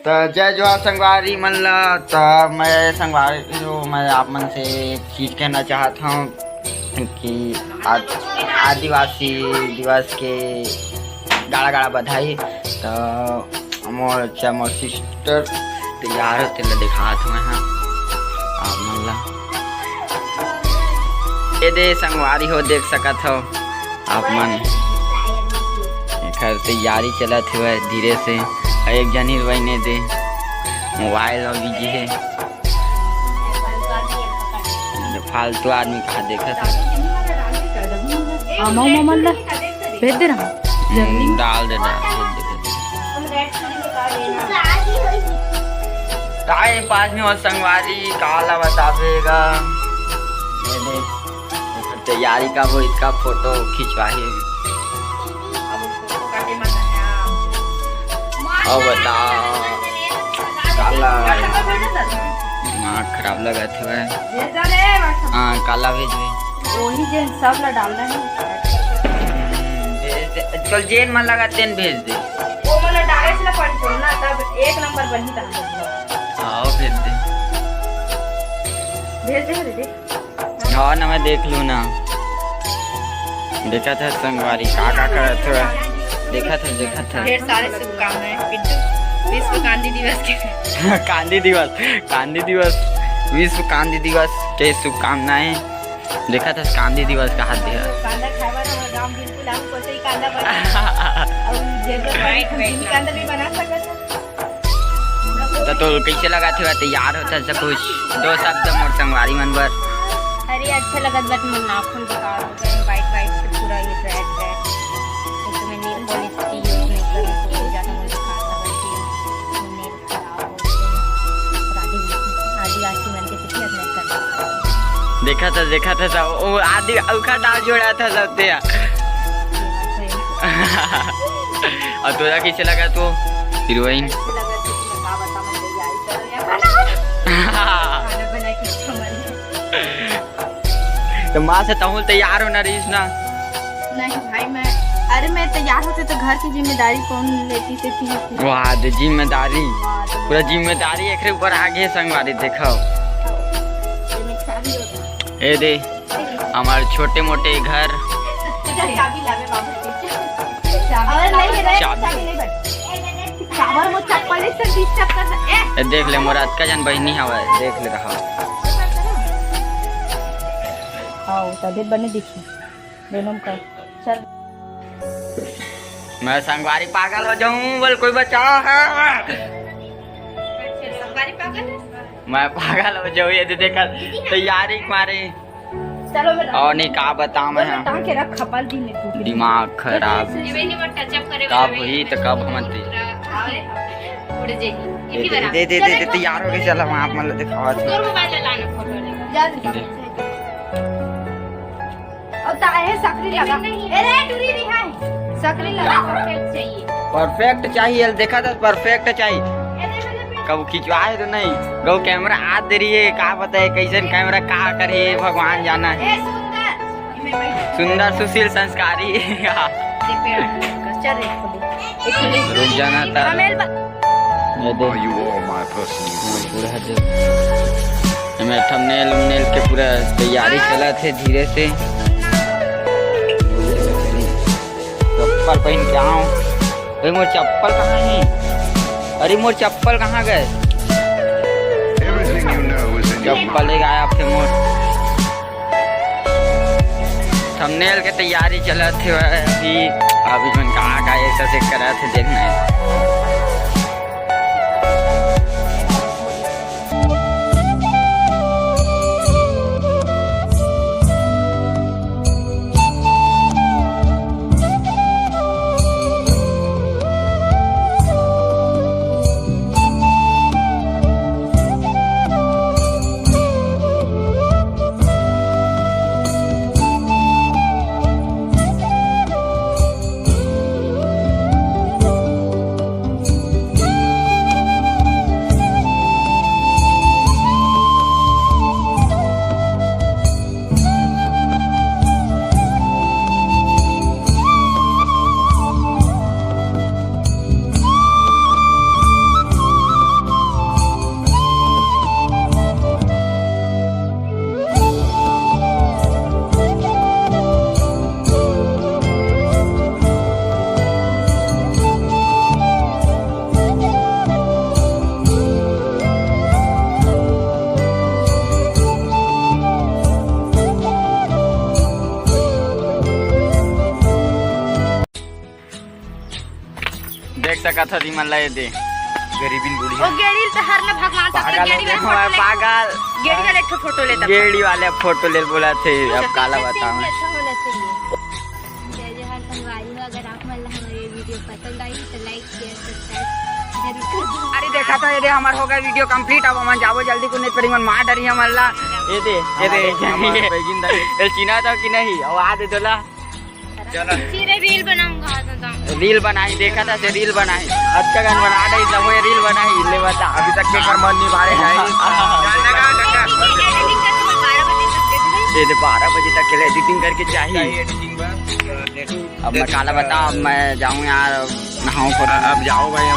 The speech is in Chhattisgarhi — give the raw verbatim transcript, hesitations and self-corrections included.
त जय जोहार संगवारी मन ला। त मैं संगवारी हो, मैं आप मन से एक चीज कहना चाहत हूँ कि आज आदिवासी दिवस के गाड़ा गाड़ा बधाई। त मोर, अच्छा, मोर सिस्टर तैयार होते ला दिखात हूँ मैं, हाँ, आप मन ला। ये दे संगवारी हो, देख सकत हो आप मन, एकर तैयारी चलत हुए धीरे से। अउ एक झन हीरोइन ए दे मोबाइल में बिजी हे। फालतू आदमी कहा देखत हे। अमो मोमन ला भेज दे रहा। हम्म, डाल दे, डाल दे, भेज दे, भेज दे। टाइम पास नहीं हो संगवारी, काला बताबे गा। ये दे, एकर तैयारी का वो, इसका फोटो खिंचवाही। अब बता, काला दिमाग खराब लगत हवे। हाँ, काला भेजबे। वही जे सब ला डालना है। भेज दे। चल, जेन मन लगा तेन भेज दे। वो मन डाले से ना पंचोल ना, तब एक नंबर बनही तहां। हाँ, भेज दे। भेज दे रे, देख। हाँ ना, मैं देख लूँ ना। देखत हे संगवारी, का का करत हे। देखत हे, देखत हे। ढेर सारे शुभकामनाएं पिंटू, विश्व कांदी दिवस के। कांदी दिवस, कांदी दिवस, विश्व कांदी दिवस के शुभकामनाएं। देखत हे, कांदी दिवस का हाथ दिया। कांदा खाए वाला हमर गांव बिल्कुल आलू कोसे ही कांदा बना। और जेकर right, right। कांदा भी बना सकत हे। त तोर कइसे लगत हे, तैयार होत हे सब कुछ? दो शब्द मोर संगवारी मन बर। अरे, अच्छा लगत, but मोर नाखून बेकार हो गए, white white से पूरा ये red red। तो मैं nail polish की use नहीं करूँ, तो ज्यादा मुझे बेकार लगत हे। Nail खराब हो गए। राधे कृष्ण। आदिवासी मन के देखा था, देखा था सब। वो आदि, ओखर डाल जोड़ा था सब ते। और तोरा कैसे लगा तू हीरोइन? तो माँ से तहूँ तैयार होना रहीस ना। नहीं भाई, मैं, अरे, मैं तैयार होते तो घर की जिम्मेदारी कौन लेती थी, थी? वाह, दे जिम्मेदारी। हाँ, तो पूरा जिम्मेदारी एकरे ऊपर आ गए संगवारी, देखो। ये मेरी चाबी होता। ए दे, हमारे छोटे मोटे घर। चाबी लावे बाबू। अरे नहीं, नहीं, चाबी। चाबी नहीं बट। काबर मो चप्पल से disturb कर ए। ए, देख ले, मोर अतका जन बहिनी हवय, देख ले कहा। हाँ, तभी बने दिखी। दोनों का। चल। मैं संगवारी पागल हो जाऊं, बोल कोई बचाओ। हाँ। संगवारी पागल है? मैं पागल हो जाऊं, ये तो देखा तैयारी के मारे। चलो, मैं और नहीं, का बताऊं मैं, हाँ। ताके रख, खपल दी ने तू। दिमाग खराब। ये भी नहीं touch up करे कब वाला हुई तो कब हम आते। उड़ जाएगी। ये दे, दे, दे, दे, तैयार हो गए, चलो, वहाँ आप मतलब दिखावा। तोर मोबाइल ले लाना, फोटो ले। जा, जा। दे। और ताहे सकरी लगा। नहीं, नहीं। ए रे, टूरी नहीं है। सकरी लगा, perfect चाहिए। Perfect चाहिए, देखा था, perfect चाहिए। ए, देखो, देखो। कब खिंचवाए तो नहीं, गौ कैमरा हाथ दे रही है, का पता है कैसन कैमरा का करे, भगवान जाना है। ए, सुंदर। सुंदर, सुशील, संस्कारी। चल रे, रुक जाना था। ये देख। You are my personal friend। पूरा देख। एमे thumbnail उमनेल के पूरा तैयारी चलत हे धीरे से। चप्पल पहन के आऊं। अरे मोर चप्पल कहाँ है? अरे मोर चप्पल कहाँ गए? Everything you know is in your चप्पल ही गायब थे मोर। Thumbnail के तैयारी चलत हे अभी। अभी मन का का ऐसा से करत हे, देखना है। कथा दी मन ला ये दे। गरीबिन बूढ़ी ओ गेड़ी ल तो हर ना भगवान सब पागल गेड़ी वाले फोटो ले। पागल। गेड़ी वाले एक ठो फोटो लेता। गेड़ी वाले फोटो ले बोला थे, अब काला बताऊं। अच्छा होना चाहिए। जय जोहार संगवारी हो, अगर आप मन ला हमारे ये वीडियो पसंद आई तो लाइक, शेयर, सब्सक्राइब जरूर कर दो। अरे देखा तो ये दे, हमार हो गया वीडियो कंप्लीट। अब हमन जाबो जल्दी, को नहीं तो मन मार डरी हमन ला। ये दे, ये दे, हमारे, हमारे बैगिन दाई। ये चिन्हा था कि नहीं? अब आ दे तोला। चलो। फिर रील बनाऊंगा, आ जाता हूँ। रील बनाई, देखा था से रील बनाई। अच्छा गान बना दे, सब ये रील बनाई, ले बता। अभी तक के कर मन नहीं भारे जाए। एडिटिंग करके मैं बारह बजे तक के लिए। ये दे, बारह बजे तक के लिए एडिटिंग करके चाहिए। एडिटिंग बस। अब मैं काला बता, अब मैं जाऊँ यार, नहाऊँ को। अब जाओ भाई, हम